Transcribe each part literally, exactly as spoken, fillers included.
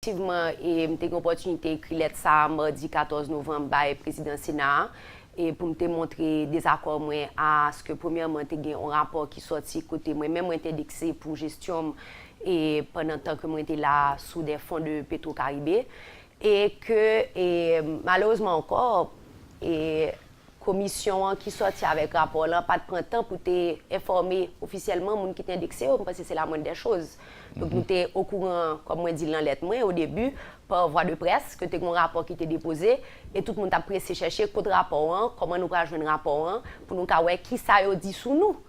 Efektivman, e, m te gen opòtinite ekri lèt sa a madi katòz novanm bay prezidan Sena a, e, pou m te montre dezakò mwen aske, premyèman, te gen yon rapò ki sòti kote mwen menm mwen te endekse pou jesyon m, e, pandan tan ke mwen te la sou de fon de Petro Caribe, e ke, e, malerezman ankò, e, komisyon an ki sòti avèk rapò lan pa t pran tan pou te enfòme ofisyèlman moun ki te endekse yo. M panse se la moindre des choses. Donk, nou te okouran, kòm mwen di l nan lèt mwen, o debi, pa vwa de près, ke te gen yon rapò ki te depoze, e tout moun t ap prese chèche kot rapò an, kòman nou pral jwenn rapò an, pou nou ka wè kisa yo di sou nou.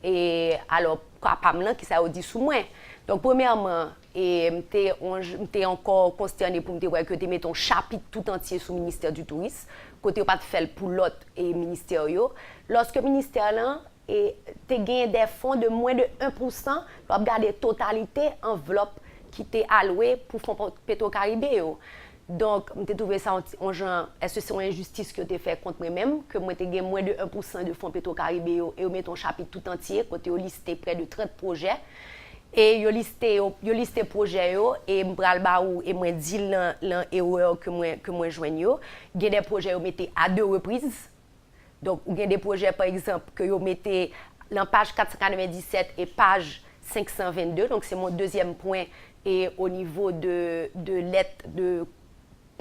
E alò, ka pa m lan, kisa yo di sou mwen. Donk, premyèman, e, m te, on, m te ankò konstène pou m te wè ke yo te mete yon chapit tout antye sou ministè di touris, kote yo pa t fè l pou lòt, e, ministè yo. Lòske ministè lan, e, te gen de fon de mwen de en pousan, lè w ap gade totalite anvlòp ki te alwe pou fon Petro Caribe yo. Donk, m te twouve sa yon ti, yon jan, èske se yon enjistis ke yo te fè kont mwen menm, ke mwen te gen mwen de en pousan de fon Petro Caribe yo, e yo mete yon chapit tout antye, kote yo liste prè de trant pwojè. E yo liste yo, yo liste pwojè yo, e m pral ba ou, e mwen di l lan, lan erè ke mwen, ke mwen jwenn yo. Gen de pwojè yo mete à deux reprises. Donk, ou gen de pwojè, pa egzanp, ke yo mete lan paj kat san katrevenndisèt e paj senk san vennde. Donk, se mon dezyèm pwen, e o nivo de, de lèt de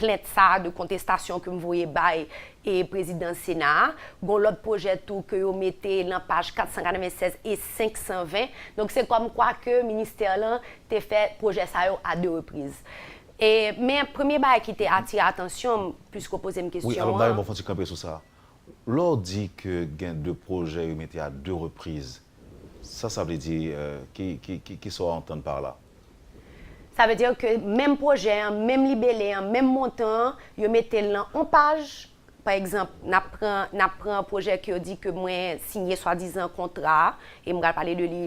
plent sa a, de kontestasyon ke m voye bay, e prezidan Sena a. Gon lòt pwojè tou ke yo mete lan paj kat san katrevennsèz e senk san ven. Donk, se kòmkwa ke ministè lan te fè pwojè sa yo à deux reprises. E, men premye bagay ki te atire atansyon m, piske w poze m kesyon an. Wi, alò, m ta renmen fè yon ti kanpe sou sa. Lè w di ke gen de pwojè yo mete à deux reprises, sa, sa vle di, euh, ki, ki, ki, ki sa w antann par là? Sa vle di ke menm pwojè an, menm libele an, menm montan an, yo mete l nan on paj. Pa egzanp, n ap pran, n ap pran pwojè ke yo di ke mwen sinye swadizan kontra a, e m pral pale de li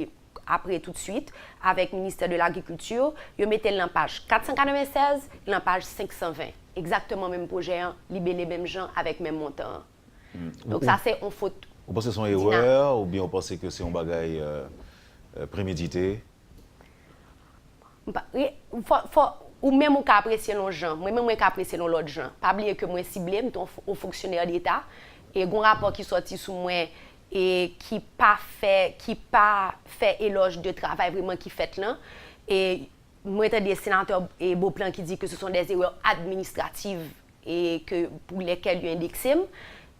apre toutswit, avèk Ministè de Lagrikilti, yo mete l nan paj kat san katrevennsèz, lan paj senk san ven. Egzakteman menm pwojè an, libele menm jan, avèk menm montan an. Donk, sa se yon fot. Ou panse se yon erè, oubyen ou panse ke se yon bagay, euh, euh, premedite? M pa, e, fò, fò, ou menm ou ka apresye l yon jan, mwen menm mwen ka apresye l yon lòt jan. Pa bliye ke mwen sible, m te yon f-, yon fonksyonè deta, e gon rapò ki sòti sou mwen, e ki pa fè, ki pa fè elòj de travay vreman ki fèt lan. E mwen tande senatè, e, Beauplan ki di ke ce sont des erreurs administratives e ke, pour lesquelles yo endekse m.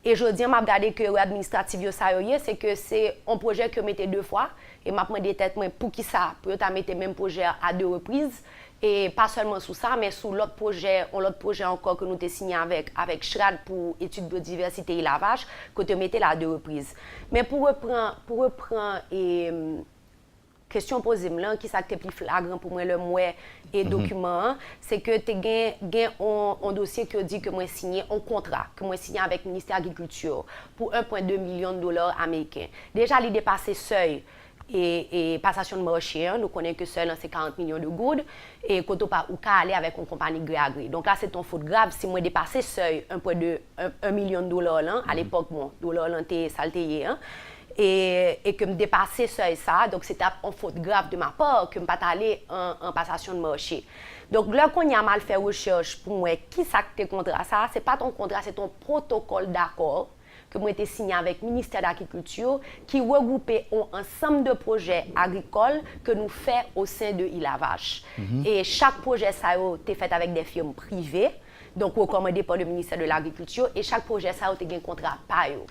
E jodi an, m ap gade ke erè administratif yo sa yo ye, se ke se yon pwojè ke yo mete de fwa, e m ap mande tèt mwen poukisa pou yo ta mete menm pwojè a à deux reprises, e pa sèlman sou sa, men sou lòt pwojè, yon lòt pwojè ankò ke nou te sinye avèk, avèk CHRAD pou etid byodivèsite Île à Vache, kote yo mete l à deux reprises. Men pou repran, pou repran, e, kesyon w poze m lan, kisa k te pi flagran pou mwen lè m wè e dokiman an, se ke te gen, gen on, on dosye ke yo di ke mwen siyen, on kontra ke mwen siyen avèk Ministè Agrikilti pou un point deux milyon dola ameriken. Deja, li depase sèy e, e pasasyon de mache an. Nou konnen ke sèy lan se karant milyon de goud, e kote w pa, ou ka ale avèk yon konpayi gré à gré. Donk la, se t on fot grav si mwen depase sèy un point deux, un, un milyon dola lan, alepòk, bon, dola lan te, sa l te ye an. E, e ke m depase sèy sa a, donk se t ap on fot grav de ma part ke m pa t ale an, an pasasyon de mache. Donk, lè kounye a m al fè rechèch pou m wè kisa k te kontra sa a, se pa t on kontra, se t on pwotokòl dakò ke mwen te siyen avèk Ministè Lagrikilti, ki regwoupe on ansanm de pwojè agrikòl ke nou fè au sein de Île à Vache. E chak pwojè sa yo te fèt avèk de firm prive, donk rekòmande pa le Ministè de Lagrikilti, e chak pwojè sa yo te gen kontra pa yo.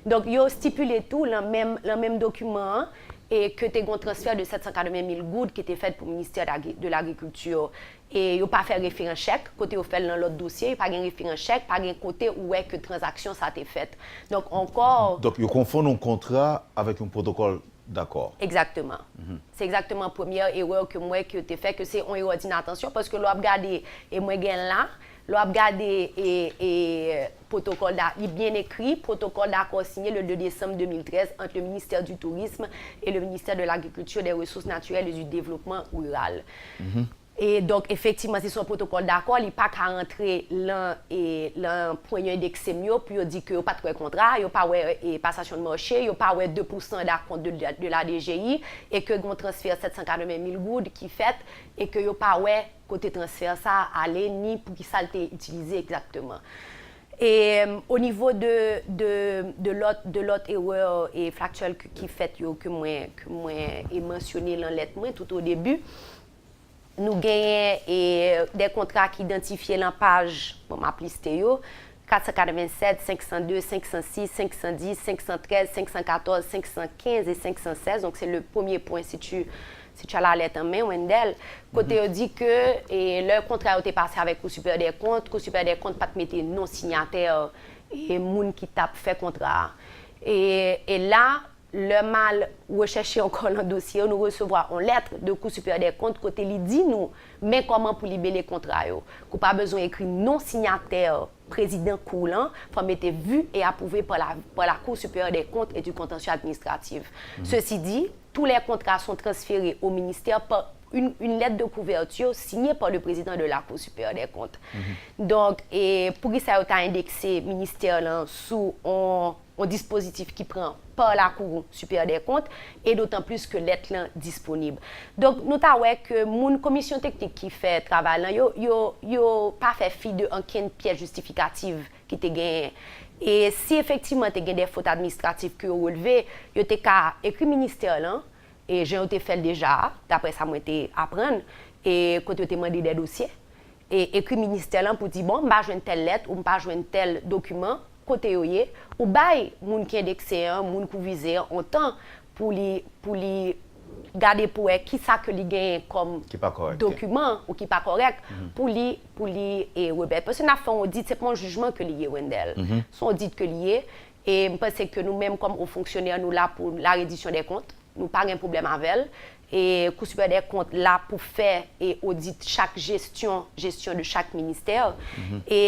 Donk, yo stipile tou lan menm, lan menm dokiman an, e ke te gen yon transfè de sèt san katreven mil goud ki te fèt pou Ministè de Lagri-, de Lagrikilti. E yo pa fè referans chèk, kote yo fè l nan lòt dosye, pa gen referans chèk, pa gen kote ou wè ke tranzaksyon sa te fèt. Donk, ankò. Donk, yo konfonn yon kontra avèk yon pwotokòl dakò. Egzakteman. Se egzakteman premyè erè ke m wè ke yo te fè, ke se yon erè d'inattention, paske lè w ap gade, e mwen gen l la, lè w ap gade, e, e, protocole d'a-, li byen ekri, protocole d'accord signé le deux décembre deux mille treize entre le ministère du Tourisme et le ministère de l'Agriculture, des Ressources Naturelles et du Développement Rural. E donk, efektivman, se yon pwotokòl dakò, li pa ka rantre lan, e, lan pwen yo endekse m yo pou yo di ke yo pa t wè kontra, yo pa wè, e, pasasyon de mache, yo pa wè de pousan dakont de, de la D G I, e ke gen yon transfè sèt san katreven mil goud ki fèt, e ke yo pa wè kote transfè sa ale, ni pou ki sa l te itilize egzakteman. E o nivo de, de, de lòt, de lòt erè e faktyèl ki, ki fèt yo, ke mwen, ke mwen e mansyone lan lèt mwen tout o debi, nou genyen e de kontra ki idantifye lan paj, bon, m ap liste yo, kat san katrevennsèt, senk san de, senk san sis, senk san dis, senk san trèz, senk san katòz, senk san kenz e senk san sèz. Donk, se le premye pwen, si tu, si tu as la lettre en main, Wendell, kote yo di ke e, lè kontra yo te pase avèk Cour supérieure des comptes, Cour supérieure des comptes pa t mete non sinyatè e moun ki t ap fè kontra a. E, e la, lè m al rechèche ankò lan dosye yo, nou resevwa yon lèt de Cour supérieure des comptes kote li di nou men kòman pou libele kontra yo. Ke w pa bezwen ekri non sinyatè prezidan kou lan, fò w mete vu et approuvé par la, par la Cour supérieure des comptes et du contentieux administratif. Ceci dit, tous les contrats sont transférés au ministère par une, une lettre de couverture signée par le président de la Cour supérieure des comptes. Donk, e pou ki sa yo ta endekse ministè lan sou yon, yon dispozitif ki pran par la Cour supérieure des comptes, e dotan plis ke lèt lan disponib. Donk, nou ta wè ke moun komisyon teknik ki fè travay lan, yo, yo, yo pa fè fi de ankenn pyès jistifikatif ki te genyen. E si efektivman te gen de fot administratif ke yo relve, yo te ka ekri ministè lan, e jan yo te fè l deja a, daprè sa mwen te aprann, e kote yo te mande de dosye, e ekri ministè lan pou di, bon, m pa jwenn tèl lèt ou m pa jwenn tèl dokiman, kote yo ye, ou bay moun ki endekse an, moun ki w vize an, yon tan pou li, pou li gade pou wè ki sa ke li genyen kòm Ki pa kòrèk. dokiman ou ki pa kòrèk pou li, pou li e remèt. Paske n ap fè yon odit, se pa yon jijman ke li ye, Wendell. Se yon odit ke li ye. E m panse ke nou menm kòm wo fonksyonè, nou la pou la reddition des comptes. Nou pa gen pwoblèm avè l. E Cour supérieure des comptes la pou fè e odit chak jesyon, jesyon de chak ministè. E,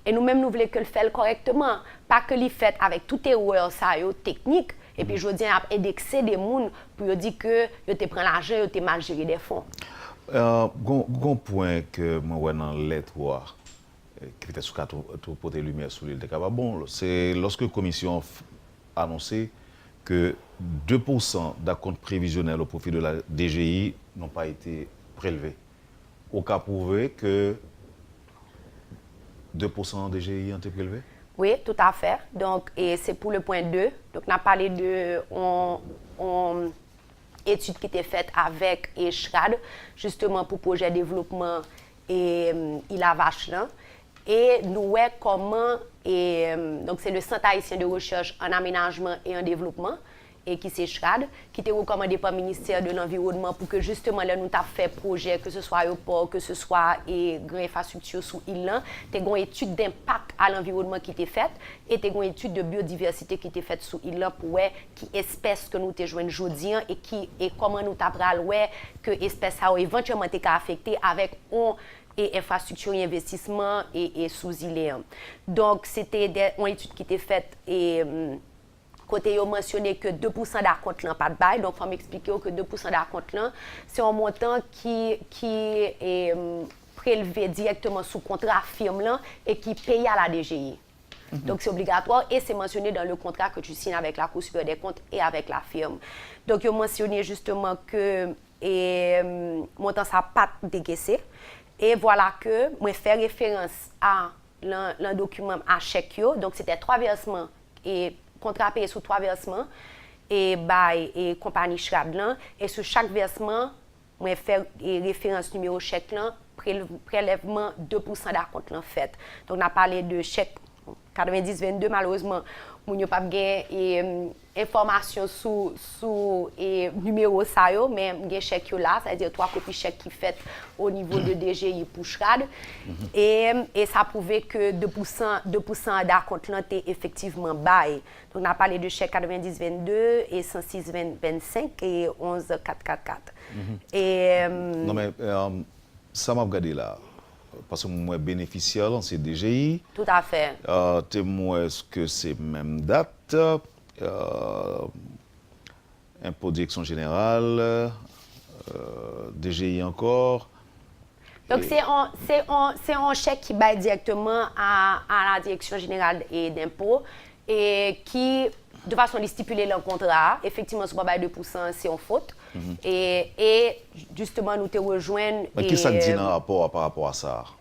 e nou menm nou vle ke l fè l kòrèkteman. Pa ke li fèt avèk tout erè sa yo teknik, epi jodi a y ap endekse de moun pou yo di ke yo te pran lajan, yo te mal jere de fon. Euh, gon, gon pwen ke mwen wè nan lèt ou a, eh, ki petèt si w ka tou, tou pote limyè sou li, l te kapab bon. Se lorsque commission f- annoncé que deux pour cent d'acomptes prévisionnels au profit de la D G I n'ont pas été prélevés. Ou ka pwouve ke deux pour cent D G I an te prelve? Wi, toutafè. Donk, e se pou le pwen de. Donk, n ap pale de yon, yon etid ki te fèt avèk e CHRAD, jisteman pou pwojè devlopman e, Île à Vache lan. E nou wè kòman, e, donk, se le Centre Haïtien de Recherche en Aménagement et en Développement, e ki se CHRAD, ki te rekòmande pa ministè de lanviwònman pou ke jisteman lè nou t ap fè pwojè, ke se swa ayewopò, ke se swa e gran enfrastrikti sou il lan, te gen yon etid denpak a lanviwònman ki te fèt, e te gen yon etid de byodivèsite ki te fèt sou il lan pou wè ki espès ke nou te jwenn jodi an e ki, e kòman nou ta pral wè ke espès sa yo evantyèlman te ka afekte avèk yon e enfrastrikti e envestisman e, e sou zile an. Donk, se te de, yon etid ki te fèt e, kote yo mansyone ke de pousan dakont lan pa t bay. Donk, fò m eksplike w ke de pousan dakont lan, se yon montan ki, ki e, prelve dirèkteman sou kontra fim lan e ki peye a la D G I. Donk, se obligatwa e se mansyone dans le contrat que tu signes avec la Cour supérieure des comptes et avec la firme. Donk, yo mansyone jisteman ke e, montan sa pa t dekese. E vwala ke mwen fè referans a lan, lan dokiman m a chèk yo. Donk, se te twa vèsman e kontra peye sou twa vèsman e bay e konpanyi CHRAD lan. E sou chak vèsman, mwen fè e referans nimewo chèk lan, prel- prelèvman de pousan dakont lan fèt. Donk, n ap pale de chèk katrevendis vennde, malerezman, moun yo p ap gen e, enfòmasyon sou, sou e, nimewo sa yo, men m gen chèk yo la, sa vle di twa kopi chèk ki fèt o nivo de D G I pou CHRAD. E, e sa pwouve ke de pousan, de pousan dakont lan te efektivman bay. Donk, n ap pale de chèk katrevendis vennde e san sis vennsenk e onz kat kat kat. E, Non, men, euh, sa m ap gade la, paske m wè benefisyè lan se D G I. Toutafè. Euh, te m wè èske se menm dat, euh, enpo direksyon jeneral, euh, D G I ankò. Donk, se yon, se yon, se yon chèk ki bay dirèkteman a, a la Direction Générale et d'Impôts e ki De fason li stipile lan kontra a, efektivman, si w pa bay de pousan, se yon fot. E, e jisteman, nou te rejwenn. Men ki sa k di nan rapò a pa rapò a sa a?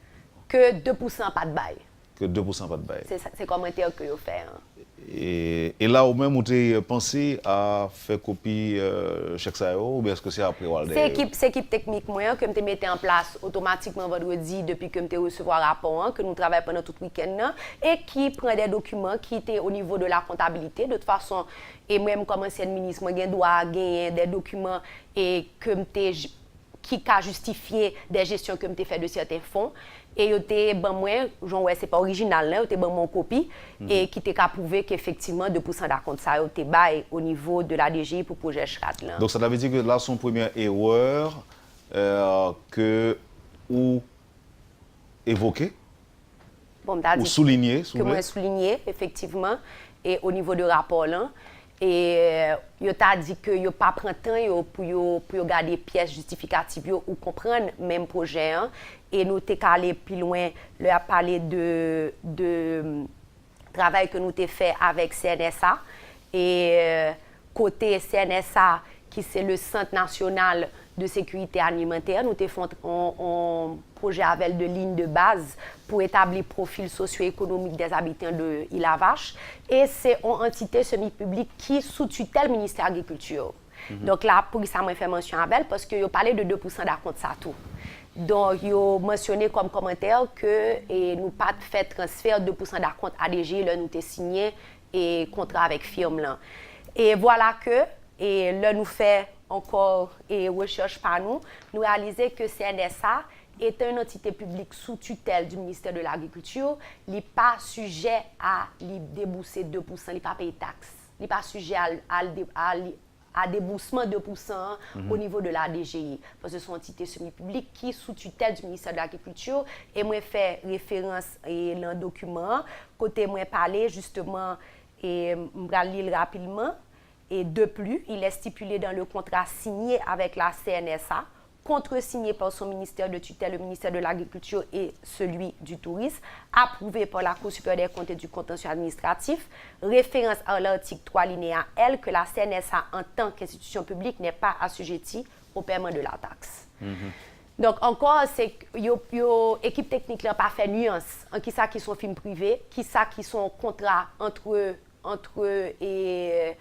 Ke de pousan pa t bay. Ke de pousan pa t bay. Se sa- se kòmantè ke yo fè an. E, e la ou menm ou te panse a fè kopi euh, chèk sa yo, oubyen èske se apre w al Se dèyè yo? Ekip, se ekip teknik mwen an ke m te mete an plas otomatikman vandredi depi ke m te resevwa rapò an, ke nou travay pandan tout wikenn nan, e ki pran de dokiman ki te o nivo de la kontabilite. De tout fason, e mwen menm kòm ansyèn minis, mwen gen dwa genyen de dokiman e ke m te j- ki ka jistifye de jesyon ke m te fè de sèten fon. E yo te ban mwen, jan w wè, se pa orijinal lan, yo te ban mwen yon kopi, e ki te ka pwouve ke efektivman de pousan dakont sa yo te bay o nivo de la D G I pou pwojè CHRAD lan. Donk sa ta vle di ke la se yon premyè erè euh, ke ou evoke, Bon, m ta ou di soulinye, si ke w vle. Mwen soulinye, efektivman, e o nivo de rapò lan, e yo ta di ke yo pa pran tan yo pou yo, pou yo gade pyès jistifikatif yo ou konprann menm pwojè an, e nou te ka ale pi lwen lè y ap pale de, de travay ke nou te fè avèk C N S A, e kote C N S A, ki se le Sant Nasyonal de Sekirite Alimantè, nou te fè yon, yon, yon pwojè avè l de liy de baz pou etabli pwofil sosyo-ekonomik dè zabitan de Île à Vache. E se yon antite semi piblik ki sou titèl Ministè Agrikilti. Donk la, poukisa mwen fè mansyon avè l? Paske yo pale de de pousan dakont sa tou. Donk, yo mansyone kòm kòmantè ke e nou pa t fè transfè de pousan dakont a D G I lè nou te siyen e kontra avèk firm lan. E vwala ke, e lè nou fè ankò e rechèch pa nou, nou reyalize ke C N S A, étant une entité publique sous tutelle du ministère de l'Agriculture, li pa sijè a li debouse de pousan, li pa peye taks. Li pa sijè a, a, a, a debousman de pousan an o nivo de la D G I, paske se yon antite semi piblik ki sou titèl du ministère de l'Agriculture, e mwen fè referans e lan dokiman an, kote mwen pale jisteman, e m pral li l rapidman, et de plus, il est stipulé dans le contrat signé avec la C N S A, contresigné par son ministère de tutelle, le ministère de l'Agriculture et celui du Tourisme, approuvé par la Cour supérieure des comptes et du contentieux administratif, référence à l'article trois alinéa L, que la C N S A en tant qu'institution publique n'est pas assujettie au paiement de la taxe. Donk, ankò, se yo, yo, ekip teknik lan pa fè niyans an kisa ki se yon firm prive, kisa ki se yon kontra antre, antre e,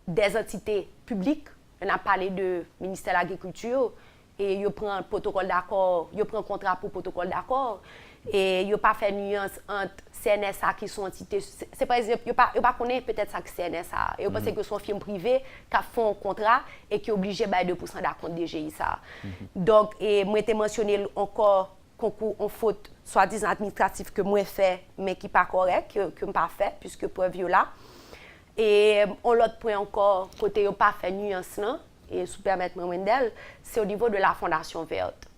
des entités publiques, n ap pale de Ministè Lagrikilti, e yo pran pwotokòl dakò, yo pran kontra pou pwotokòl dakò, e yo pa fè niyans ant C N S A ki se yon antite, se, se pa egzanp, yo pa, yo pa konnen petèt sa ki C N S A, e yo panse ke se yon firm prive k ap fè yon kontra e ki oblije bay de pousan dakont D G I sa. Donk, e mwen te mansyone l ankò konkou yon fot swadizan administratif ke mwen fè, men ki pa kòrèk, ke, ke m pa fè, piske prèv yo la. E yon lòt pwen ankò, kote yo pa fè niyans lan, e si w pèmèt mwen, Wendell, se o nivo de la Fondation Verte.